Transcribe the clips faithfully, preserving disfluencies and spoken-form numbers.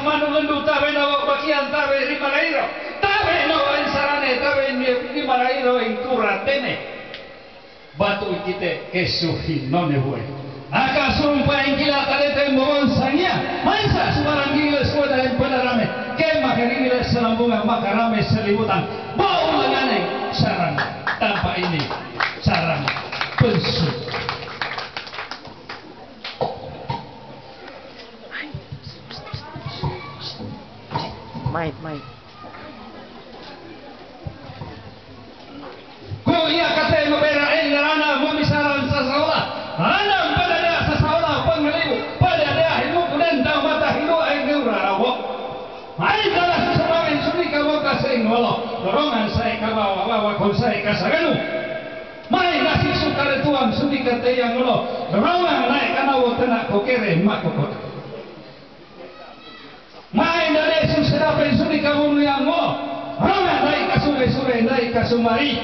Manu lendu tabe no bakian tabe rimarairo. Tabe no en sarane tabe ni rimarairo en kura tene. Batu ikite kesuhi none bue. Aka sumpa en kila tadete mobon sangia. Mansa subarang gile sueda en pela rame. Ke makarigile selambunga makarame selibutan. Bau lengane sarang. Tanpa ini sarang pensu. Mait, mait. Ku iya kate mabera en rana mamisaran sasaola. Rana pada dia sasaola pangaliu. Pada dia hidu kunen tau mata hidu ai geu rarawo. Ai dala susamangen suni ka boka seng walo. Dorongan sai ka bawa bawa kon sai ka saganu. Mai nasi sukare tuang suni ka teyang walo. Dorongan naik kana wo tena kokere makokot. Mai ndale su serape suni ka bunu yang mo. Rona ndai ka sure sure ndai ka sumari.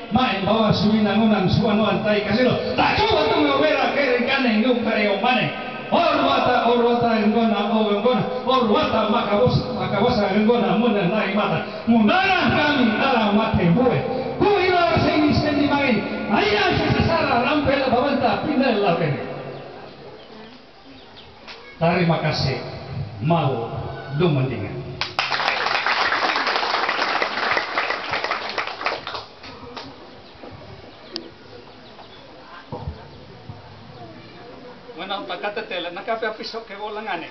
Mai bawa suri nangunan suanuan tai ka silo. Tacho watu me obera kere kane ngu kare omane. Orwata orwata engona o engona. Orwata makabos makabosa engona muna ndai mata. Mundana kami ala mate bue. Ku ilo seni seni mai. Aina sesara rampela babanta pinda la bene. Tarima kasih. Mau dumendingan. Bueno, takate tela, nakape apiso ke bola ngane.